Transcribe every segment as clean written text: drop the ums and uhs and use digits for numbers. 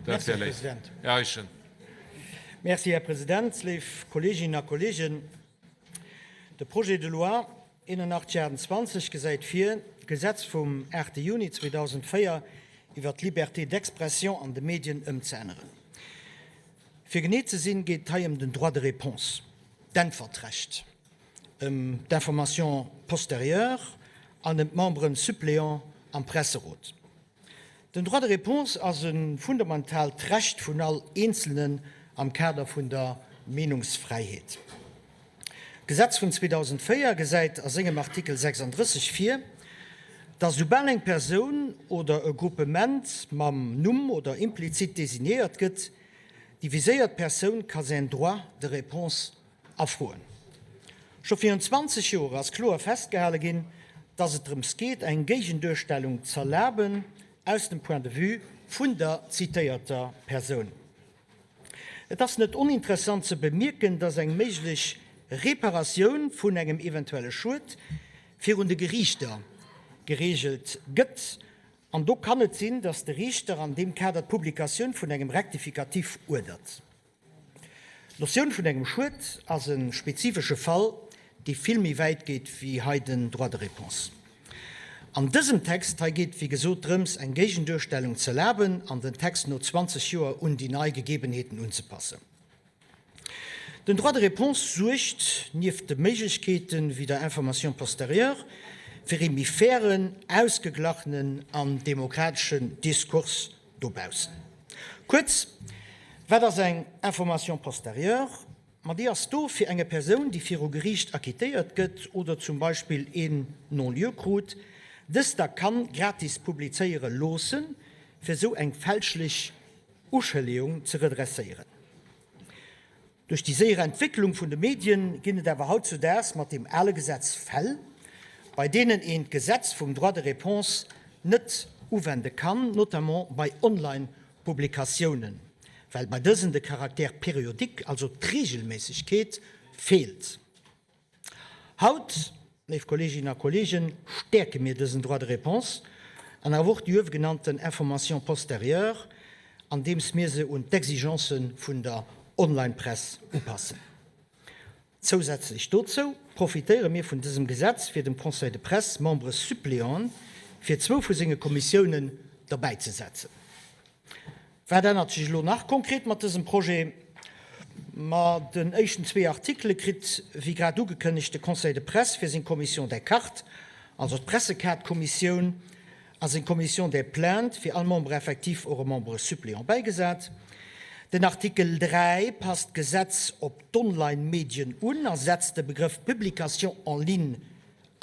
Dat wär léif. Här Eischen. Merci, Här President. Léif Kolleeginnen a Kolleegen, de Projet de loi 8128 gesäit vir, d'Gesetz vum 8 Juni 2004 iwwert d'Liberté d'expression an de Medien ëmzeänneren. Fir genee ze sinn, geet et hei ëm den Droit de réponse, d'Äntwertrecht, ëm d'information postérieure an ëm d'Membres suppléants am Presserot. Den Droit de réponse ass e fundamentaalt Recht vun all Eenzelnen am Kader vun der Meenungsfräiheet. D'Gesetz vun 2004 gesäit a sengem Artikel 36 vir, datt soubal eng Persoun oder e Gruppement mam Numm oder implizit designéiert gëtt, déi viséiert Persoun ka säin Droit de réponse Afroen. Scho virun 20 Joer ass kloer festgehale ginn, dass et drëms geet, eng Géigenduerstellung z'erlaben aus dem Point de vue vun der zitéierter Persoun. Et ass net oninteressant ze bemierken, dass eng méiglech Reparatioun vun engem eventuelle Schued virun de Geriichter gereegelt gëtt, an do kann et sinn, dass de Riichter an deem Kader d'Publikatioun vun engem Rectificatif uerdert. D'Notioun vun engem Schued ass e spezifesche Fall, dee vill méi wäit geet wéi hei den Droit de réponse. An dësem Text hei geet et wéi gesot drëms, eng Géigenduerstellung z'erlaben an den Text no 20 Joer un déi nei Gegebenheeten unzepassen. Den Droit de réponse suergt, nieft de Méiglechkeete wéi der Information postérieure, fir ee méi fairen, ausgeglachenen an demokrateschen Diskurs dobaussen. Kuerz, wat ass eng Information postérieure? Ma déi ass do, fir enge Persoun, déi viru Geriicht acquittéiert gëtt oder zum Beispill een Non-lieu krut, dës da kann gratis publizéiere loossen, fir esou eng fälschlech Uschëllegung ze redresséieren. Duerch déi séier Entwécklung vun de Medien ginn et awer hautzudaags mat deem ale Gesetz Fäll, bei deenen een d'Gesetz vum Droit de réponse net uwende kann, notamment bei Online-Publikatiounen, well bei dësen de Caractère périodique, also d'Regelméissegkeet, feelt. Haut, léif Kolleeginnen a Kolleegen, stäerke mir dësen Droit de réponse an awer och déi uewegenannten Information postérieure, andeems mir se un d'Exigence vun der Online-Press upassen. Zousätzlech dozou profitéiere mir vun dësem Gesetz, fir dem Conseil de presse Membres suppléants fir zwou vu senge Kommissiounen derbäizesetzen. Wat ännert sech elo nach konkret mat dësem Projet? Ma den éischten zwee Artikele kritt, wéi grad ugekënnegt, de Conseil de presse fir seng Commission des cartes, also d'Pressekaartkommissioun, a seng Commission des plaintes fir all Membre effectif och e Membre suppléant bäigesat. Den Artikel 3 passt d'Gesetz op d'Online-Medien un a setzt de Begrëff Publication en ligne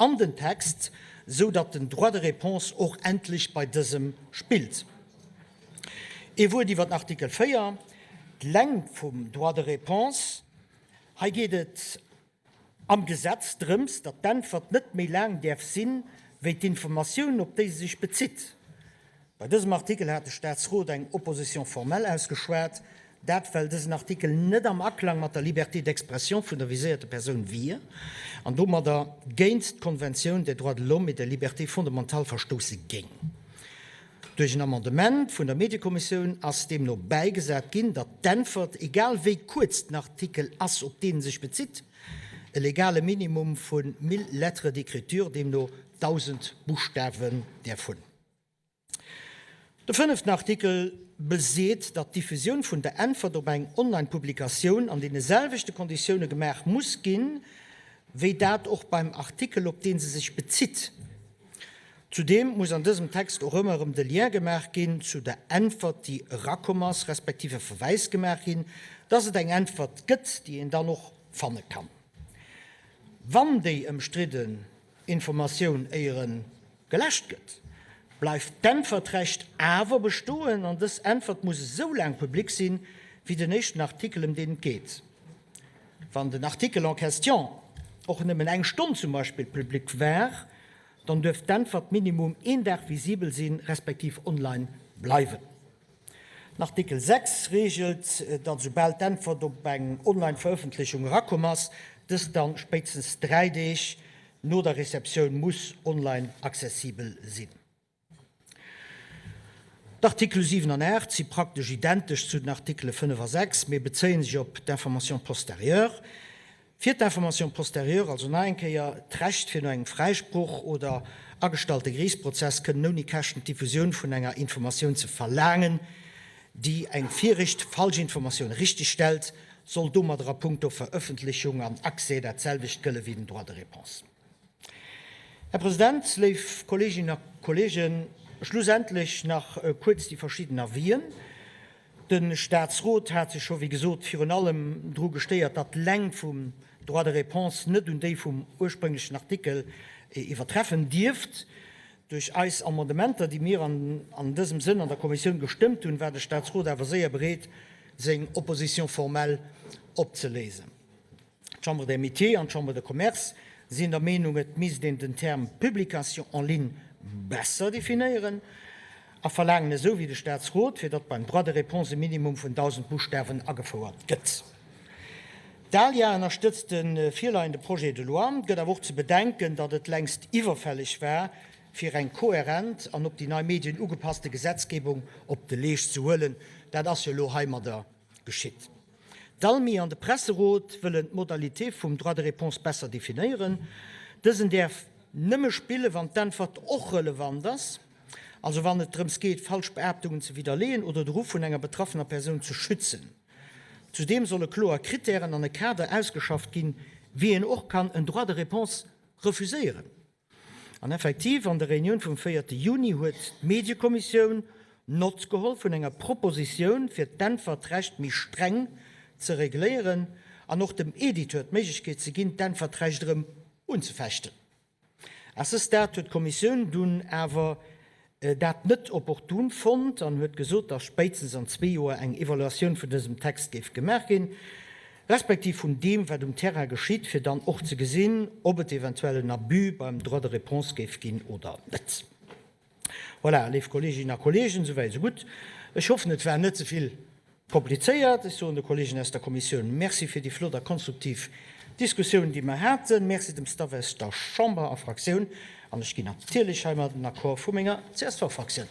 an den Text, sou datt den Droit de réponse och endlech bei dësem spillt. Ee Wuert iwwer den Artikel 4, d'Längt vum Droit de réponse. Hei geet et am Gesetz drëms, datt d'Äntwert net méi laang däerf sinn, wéi d'Informatioun, op déi se sech bezitt. Bei dësem Artikel hat de Staatsrot eng Opposition formelle ausgeschwat, dat well dësen Artikel net am Aklang mat der Liberté d'expression vun der viséierter Persoun wier an domadder géint d'Konventioun des droits de l'homme et des libertés fondamentales verstousse géing. Duerch en Amendement vun der Mediekommissioun ass deemno bäigesat ginn, datt d'Äntwert, egal wéi kuerz den Artikel ass, op deen e sech bezitt, e legale Minimum vu 1.000 Lettres d'écriture, deemno 1.000 Buschtawen, däerf hunn. De fënneften Artikel beseet, datt d'Diffusioun vun der Äntwert op eng Online-Publikatioun an deene selwechte Konditioune gemaach muss ginn, wéi dat och beim Artikel, op dee se sech bezitt. Zudeem muss an dësem Text och ëmmer erëm de Lien gemaach ginn zu der Äntwert, déi erakomm ass, respektiv e Verwäis gemaach ginn, datt et eng Äntwert gëtt, déi een dann och fanne kann, wann déi ëmstridden Informatioun éiere geläscht gëtt, bleift d'Äntwertrecht awer bestoen an dës Äntwert muss esou laang public sinn, wéi den éischten Artikel, ëm deen et geet. Wann den Artikel en question och nëmmen eng Stonn zum Beispill public war, dann duerf d'Äntwert minimum een Dag visibel sinn, respektiv online bleiwen. Den Artikel 6 reegelt, datt esoubal d'Äntwert op eng Online-Verëffentlechung erakomm ass, dës dann spéitstens 3 Deeg no der Receptioun muss online accessibel sinn. D'Artikele 7 an 8 si praktesch identesch zu den Artikele 5 a 6, mee bezéie sech op d'Information postérieure. Fir d'Information postérieure, also nach eng Kéier d'Recht fir no engem Fräisproch oder agestallte Geriichtsprozess kënnen ouni Käschten d'Diffusioun vun enger Informatioun ze verlaangen, déi eng viregt falsch Informatioun richtegstellt, soll domadder a puncto Verëffentlechung an Accès dat selwecht gëlle wéi den Droit de réponse. Här President, léif Kolleeginnen a Kolleegen, schlussendlech nach kuerz déi verschidden Avisen. De Statsrot hat sech scho, wéi gesot, virun allem dru gestéiert, datt d'Längt vum Droit de réponse net un déi vum ursprünglechen Artikel iwwertreffen dierft. Duerch eis Amendementer, déi mir an dësem Sënn an der Kommissioun gestëmmt hunn, war de Statsrot awer séier bereet, seng Opposition formelle opzeléisen. D'Chambre des Métiers an d'Chambre de Commerce sinn der Meenung, et misst een den Term Publication en ligne besser definéieren a verlaangen esou wéi de Staatsrot, fir datt beim Droit de réponse e Minimum vun 1.000 Buschtawen agefouert gëtt. D'ALIA ënnerstëtzt de virleiende Projet de loi, gëtt awer och ze bedenken, datt et längst iwwerfälleg war, fir eng kohärent an op déi nei Medien ugepasste Gesetzgebung op de Leescht ze huelen. Dat ass jo elo heimadder geschitt. D'ALMI an de Presserot wëllen d'Modalité vum Droit de réponse besser definéieren. Dësen däerf nëmme spillen, wann d'Äntwert och relevant ass, also wann et drëms geet, falsch Behaaptungen ze widderleeën oder de Ruff vun enger betraffener Persoun ze schützen. Zudeem solle kloer Krittären an e Kader ausgeschafft ginn, wéi een och kann en Droit de réponse refuséieren. An effektiv, an der Reunioun vum véierte Juni huet d'Mediekommissioun Nott geholl vun enger Propositioun, fir d'Äntwertrecht méi streng ze regléieren an och dem Editeur d'Méiglechkeet ze ginn, d'Äntwertrecht erëm unzefechten. À ce stade huet d'Kommissioun dunn awer dat net opportun fonnt an huet gesot, dass spéitstens an zwee Joer eng Evaluatioun vun dësem Text géif gemaach ginn, respektiv vun deem, wat um Terrain geschitt, fir dann och ze gesinn, ob et eventuell en Abus beim Droit de réponse géif ginn oder net. Voilà, léif Kolleeginnen a Kolleegen, esouwäit esou gutt. Ech hoffen, et war net ze vill Komplizéiert. Ech soen de Kolleegen aus der Kommissioun Merci fir déi flott a konstruktiv Diskussioun, déi mer haten. Merci dem Staff aus der Chamber a Fraktioun. An ech ginn natierlech heimat den Accord vu menger CSV-Fraktioun.